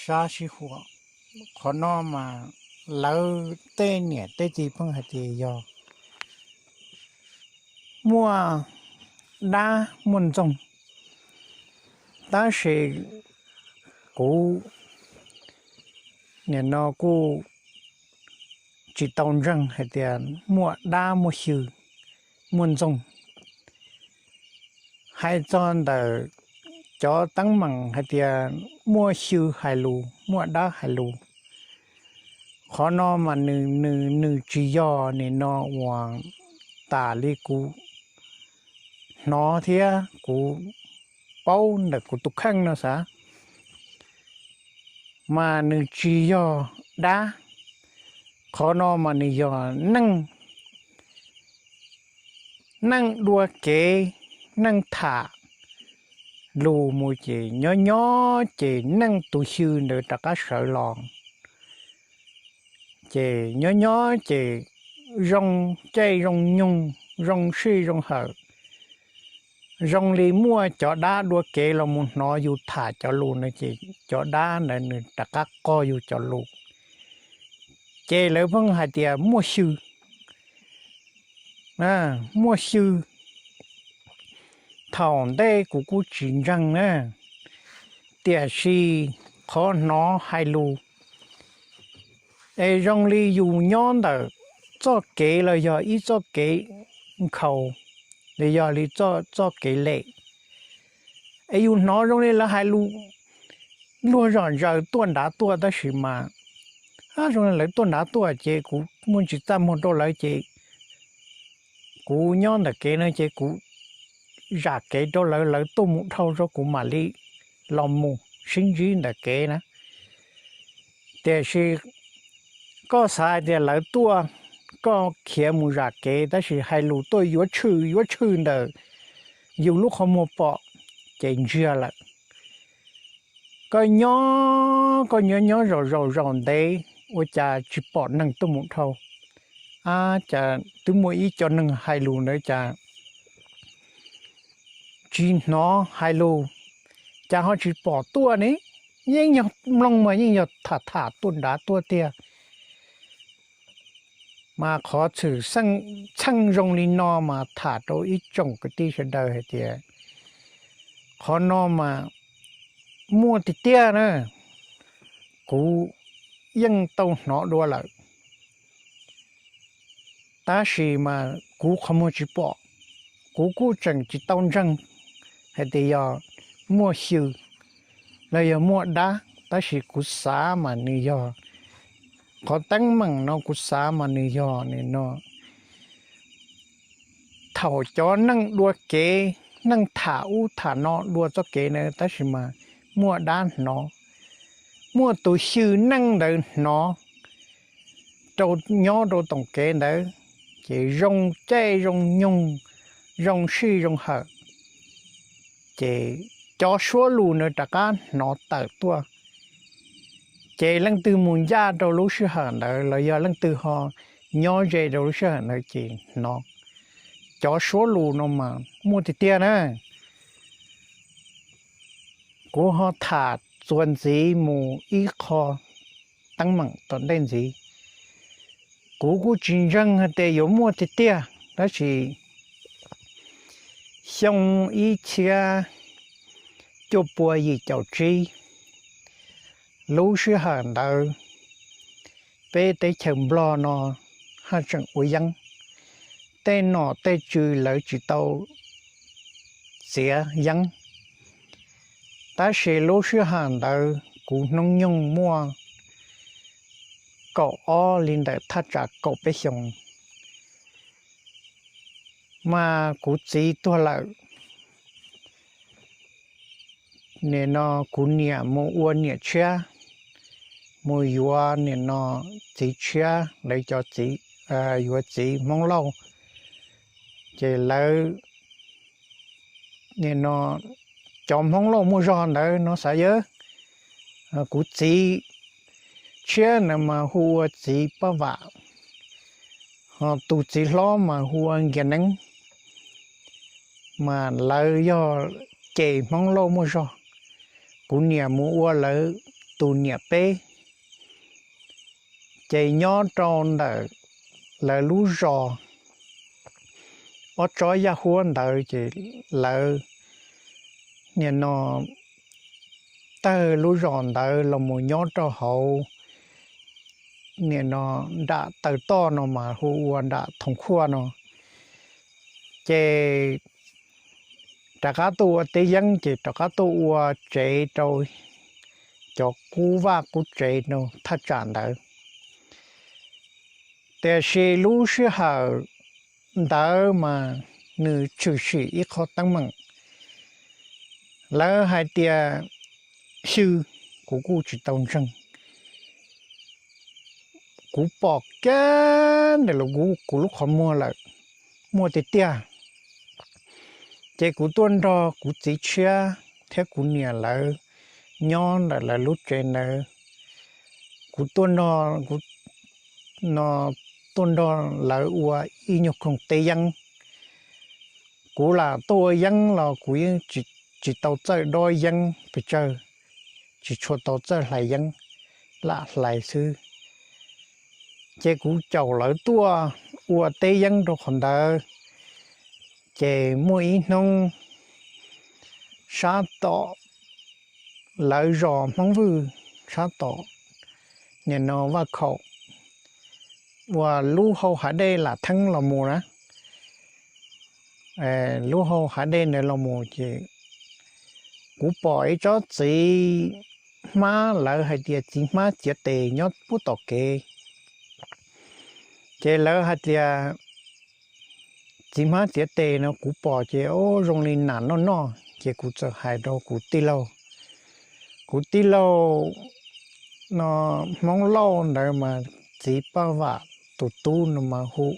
tsab sib huam. Qhov no mas lawv tej niam tej txiv pheej hais tias yog muaj dab muaj ntxoog, tab sis kuv nim no kuj tsis tau ntseeg hais tias muaj dab muaj xyw muaj ntxoog. Hais txog ntawm cov teeb meem hais tias muaj xyw hais lus muaj dab hais lus, qhov no mas nws, nws, nws tsis yog nim no uas tas li kuv hnov thiab kuv paub ntawm kuv tus kheej no xav, mas nws tsis yog dab. Qhov no mas nws yog neej, neej dua kev, neej tham lus mus ces nyob nyob ces neej tus xyw ntawd rov qab sawv los, ces nyob nyob ces zoo caij zoo nyoog, zoo sij zoo hawm, zoo li muaj cov dab dua kev los mus hnov yus tham cov lus no ces cov dab ntawd nws rov qab qog yus cov lus, ces lawv pheej hais tias muaj xyw, muaj xyw. Thaum ntej kuv kuj tsis ntseeg na, tiam sis qhov hnov hais lus es zoo li yus nyob ntawm txoj kev los yog ib txoj kev nkhaus, los yog li txoj kev lem, es yus hnov zoo li lawv hais lus luag zom zaws tuaj nrad tuaj, tab sis mas zoo li lawv tuaj nrad tuaj ces kuv muaj tsis txaj muag rau lawv ces kuv nyob ntawm kev no ces kuv zam kev rau lawv, lawv tuaj mus dhau rau kuv mam li los mus sib ntsib ntawm kev na. Tiam sis koj xav hais tias lawv tuaj, koj khiav mus zam kev tab sis hais lus tuaj yuav tshwm yuav tshwm ntawm yus lub qhov muag pom, ces ntsiag lawm. Koj nyob koj nyob nyob zaum zaum zaum ntev ua cas tsis pom neeg tuaj mus dhau, ab cas twb muaj ib co neeg hais lus ntawd cas tsis hnov hais lus, cas ho tsis pom tuaj ne? Yeej yog mloog mas yeej yog tham tham tuaj nrad tuaj tiag. Mas qhov txhwm txheej zoo li no mas tham rau ib tsoom kwv tij sawv daws hais tias qhov no mas muaj tiag tiag na, kuv yeej tau hnov dua lawm, tab sis mas kuv qhov muag tsis pom, kuv kuj tseem tsis tau ntseeg hais tias yog muaj xyw los yog muaj dab, tab sis kuv xav mas nws yog, qhov teeb meem no kuv xav mas nws yog nim no thaum cov neeg dua kev, neeg tham ub tham no dua txoj kev na, tab sis mas muaj dab hnov, muaj tus xyw neej ntawd hnov rau nyob rau toom kev ntawd, ces zoo caij zoo nyoog, zoo sij zoo hawm, ces cov suab lus ntawd rov qab hnov tawm tuaj, ces leej twg mus ncaj rau lub sij hawm ntawd los yog leej twg ho nyob ze rau lub sij hawm ntawd ces hnov. Cov suab lus no mas muaj tiag tiag na. Kuv ho tham txuas ntxiv mus ib qho teeb meem tom ntej ntxiv. Kuv kuj tsis ntseeg hais tias yuav muaj tiag tiag, tab sis xyoo ib txhiab cuaj pua yim caum tsib, lub sij hawm ntawd peb teb chaws Nplog no haj tseem ua yeeb, tej nom tej tswv lawv tsis tau txiav yeeb. Tab sis lub sij hawm ntawd kuv hnub nyoog muaj kaum ob li ntawm thaj tsam kaum peb xyoos, mas kuv txiv tuag lawm. Nim no kuv niam mus ua niam tshiab, mus yuav nim no txiv tshiab, lawv cov txiv, yuav txiv Hmoob Lauj, ces lawv nim no cov Hmoob Lauj muaj zog ntawd no xav yawg. Kuv txiv tshiab ntawd mas hu ua txiv Paj Vam, ho tus txiv hlob mas hu ua Nkias Neeb, mas lawv yog ces Hmoob Lauj muaj zog. Kuv niam mus ua lawv tus niam peb, ces nyob rau ntawm lawv lub zos ob tsob yaj huab ntawd ces lawv nim no tawg lub zos ntawd los mus nyob rau hauv nim no nram taw toj no mas hu ua nram Thoom Khuaj no. Ces rov qab tuaj ua teb yeeb ces rov qab tuaj ua tsev rau cov qub vaj qub tsev rau thaj tsam ntawd. Tiam sis lub sij hawm ntawd mas nws tshwm sim ib qho teeb meem, lawv hais tias xyw, kuv kuj tsis tau ntseeg. Kuv pom kiag ntawm kuv lub qhov muag lawm, muaj tiag tiag. Ces kuv tuaj nrog kuv txiv tshiab thiab kuv niam lawv nyob ntawm lawv lub tsev ntawd. Kuv tuaj nrog, kuv no tuaj nrog lawv ua ib nyuag koog teb yeeb. Kuv lam tuaj ua yeeb los kuv yeej tsis tau txawj dob yeeb pes tsawg, tsis tshua tau txawj hlais yeeb, lam hlais xwb. Ces kuv caum lawv tuaj ua teb yeeb rau qhov ntawd. Ces muaj ib hnub sab tom lawv zos Hmoob Vwj, sab tom nim no Vaj Khaum, uas lub hau hav dej lam theeb los mus na, lub hau hav dej ntawd los mus ces kuv pom ib tsob txiv hmab, lawv hais tias txiv hmab txiav tes nyob puag tom kev. Ces lawv hais tias txiv hmab txiav tes no kuv pom ces zoo li nas noj noj, ces kuv txawm hais rau kuv tij laug. Kuv tij laug no, Hmoob Lauj ntawd mas txiv Paj Vam tus tub no mas hu,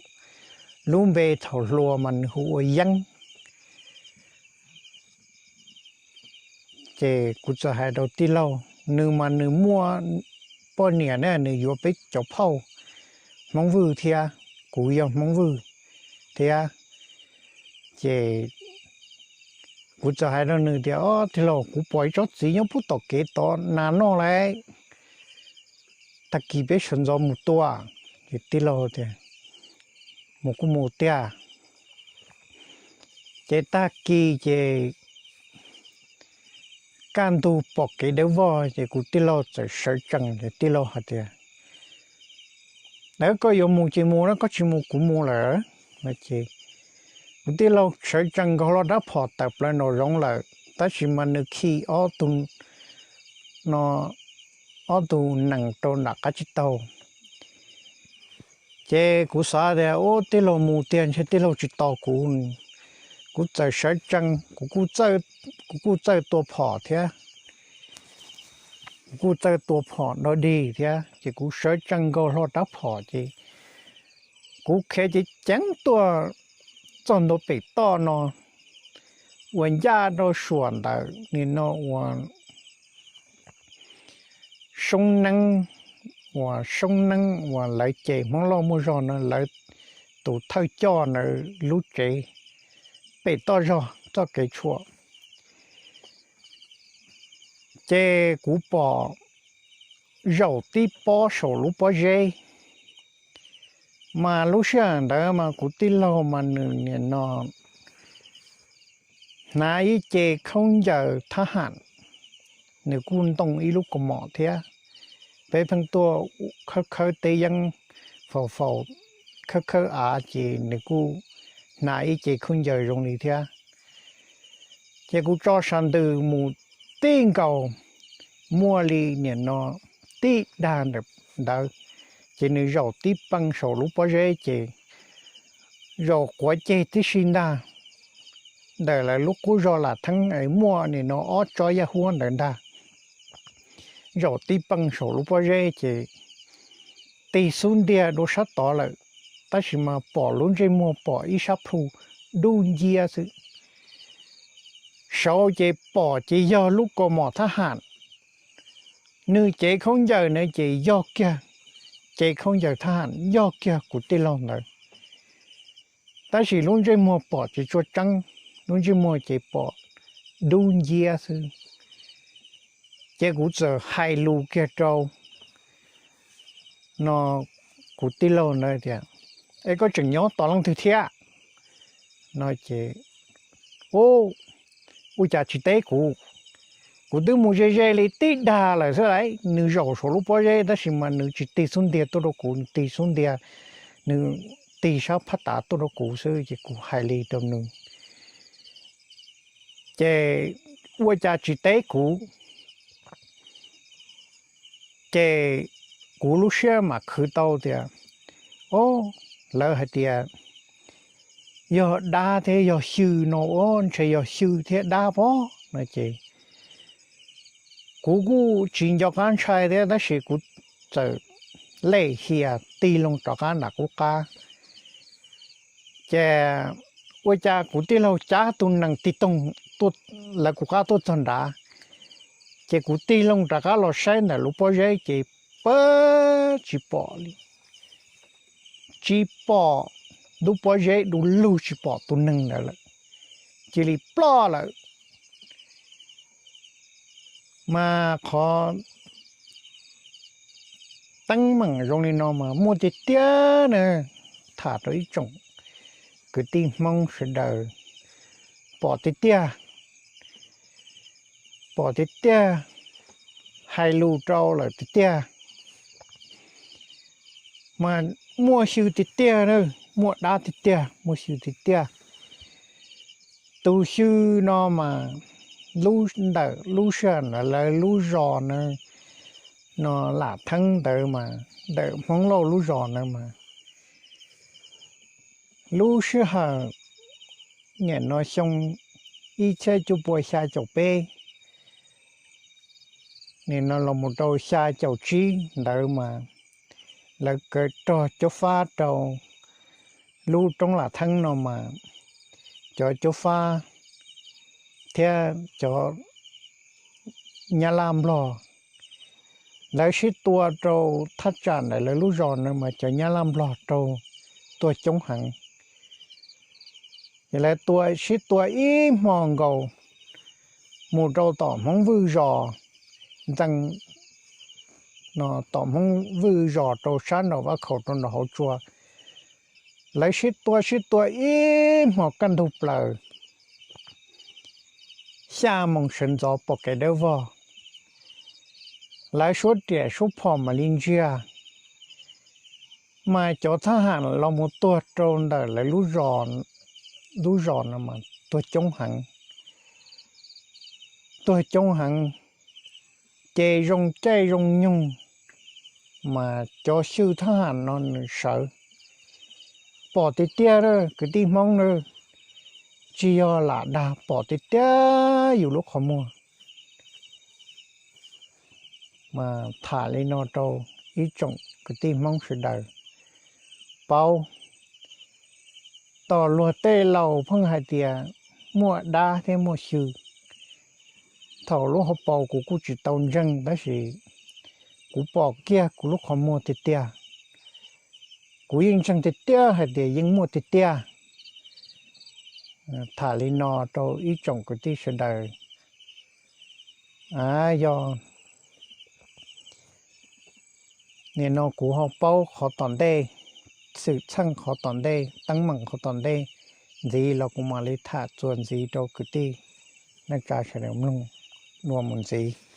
lub npe thaum hluas mas nws hu ua Yeeb. Ces kuv txawm hais rau tij laug, nws mas nws muaj poj niam ne, nws yuav peb cov phauj Hmoob Vwj thiab, kuv yog Hmoob Vwj thiab. Ces kuv txawm hais rau nws tias, Ob, tij laug, kuv pom ib tsob txiv nyob puag tom kev tod, nas noj lauj, tag kis peb sawv ntxov mus tua. Ces tij laug tias, Mus kuj mus tiag. Ces tag kis ces kaj ntug pom kev dawb vog ces kuv tij laug txawm sawv tsees ces tij laug hais tias, Lawv, koj yuav mus ces mus na, koj tsis mus kuv mus lawm. Ces kuv tij laug sawv tsees nkaug hlo rab phom tawm plaws nraum zoov lawm, tab sis mas nws khi ob tug no, ob tug nees rau nram qab tsib taug. Ces kuv xav tias, Ub, tij laug mus tiag, ntshe tij laug tsis tos kuv. Kuv txawm sawv tsees, kuv kuj txawj tua phom thiab, kuv kuj txawj tua phom dog dig thiab, ces kuv sawv tsees nkaug hlo rab phom ces kuv khiav ceev ceev tuaj txog ntua pem toj no, uas ncaj rau suam ntawm nim no uas soob neeb, uas soob neeb uas lawv ces Hmoob Lauj muaj zog no, lawv tus thawj coj ntawd lub tsev pem toj zog txoj kev tshuam. Ces kuv pom zaum tib pob saum lub pob zeb, mas lub sij hawm ntawd mas kuv tij laug mas nws nim no hnav ib ce khaub ncaws thab ham, nws kuj ntoo ib lub kaus mom thiab. Peb pheej tuaj khawb khawb teb yeeb, faus faus, khawb khawb av ces nws kuj hnav ib ce khaub ncaws zoo li thiab. Ces kuv tso sas ntws mus tib nkaus, muaj li nim no tib dag ntawm ntawd, ces nws zaum tib pee saum lub pob zeb ces zaum quav ceg tib si ntag, ntawm lawv lub qub zos lam theeb es muaj nim no ob tsob yaj huab ntawd ntag. Zaum tib pee saum lub pob zeb ces tig xub ntiag dua sab tod lawm, tab sis mas pom lub ntsej muag pom ib sab plhu dub nciab xwb. Saud ces pom ces yog lub kaus mom thab ham, nws cev khaub ncaws na ces yog kiag, cev khaub ncaws thab ham yog kiag kuv tij laug ntawd. Tab sis lub ntsej muag pom tsis tshua tseeb, lub ntsej muag ces pom dub nciab xwb. Ces kuv txawm hais lus kiag rau no kuv tij laug ntawd tias, Es koj tseem nyob tos leej twg thiab? No ces, Ub, ua cas tsis teb kuv? Kuv twb mus ze ze li tib dag lawm xwb lauj. Nws zaum saum lub pob zeb tab sis mas nws tsis tig xub ntiag tuaj rau kuv, nws tig xub ntiag, nws tig sab phab tav tuaj rau kuv xwb ces kuv hais li rau nws. Ces ua cas tsis teb kuv? Ces kuv lub siab mam khwv tau tias, O, lawv hais tias yog dab thiab yog xyw no, o, ntshe yog xyw thiab dab pob no ces kuv kuj tsis nco qab ntshai thiab tab sis kuv txawm lej hias tig loo rov qab nram kuv qab. Ces ua cas kuv tij laug cab tus nees tig toog lawv kuv qab tuaj txog nrad, ces kuv tig loo rov qab los saib ntawm lub pob zeb ces pab tsis pom li, tsis pom, lub pob zeb du lug tsis pom tus neeg ntawd lawm, cia li ploj lawm. Mas qhov teeb meem zoo li no mas muaj tiag tiag na, tham rau ib tsoom kwv tij Hmoob sawv daws pom tiag tiag, pom tiag tiag, hais lus rau lawm tiag tiag. Mas muaj xyw tiag tiag na, muaj dab tiag tiag, muaj xyw tiag tiag. Tus xyw no mas lub ntawm lub sij hawm ntawd lawv lub zos na, no Lam Theeb ntawd mas, ntawm Hmoob Lauj lub zos ntawd mas, lub sij hawm niam no xyoo ib txhiab cuaj pua xya caum peb, nim no los mus rau xya caum tsib ntawd mas, lawv kaw rog Cob Fab rau lub roob Lam Theeb no mas, cov Cob Fab thiab cov Nyab Laj Nplog, lawv sib tua rau thaj tsam ntawm lawv lub zos na mas cov Nyab Laj Nplog raug tuag coob heev. Ces lawv tua sib tua ib hmo nkaus mus rau tom Hmoob Vwj zos, ntxees no tom Hmoob Vwj zos rau sab nraum vaj khaum rau nraum hauv tsua. Lawv sib tua sib tua ib hmo kaj ntug plaws, xya moos sawv ntxov pom kev dawb vog, lawv suab riam suab phom mam li ntsiag. Mas cov thab ham los mus tuag rau ntawm lawv lub zos no mas tuag coob heev, tuag coob heev, ces zoo caij zoo nyoog mas cov xyw thab ham no nws sawv. Pom tiag tiag kwv tij Hmoob na, tsis yog lam dag, pom tiag tiag yus lub qhov muag. Mas tham li no rau ib tsoom kwv tij Hmoob sawv daws paub. Tom luag tej laus pheej hais tias muaj dab thiab muaj xyw. Thaum lub hauv paus kuv kuj tsis tau ntseeg tab sis kuv pom kiag kuv lub qhov muag tiag tiag. Kuv yeej ntseeg tiag tiag hais tias yeej muaj tiag tiag. Tham li no rau ib tsoom kwv tij sawv daws. Yog nim no kuv ho paub qhov tom ntej, xwm txheej qhov tom ntej, teeb meem qhov tom ntej ntxiv los kuv mam li tham txuas ntxiv rau kwv tij neej tsa sawv daws mloog dua mus ntxiv.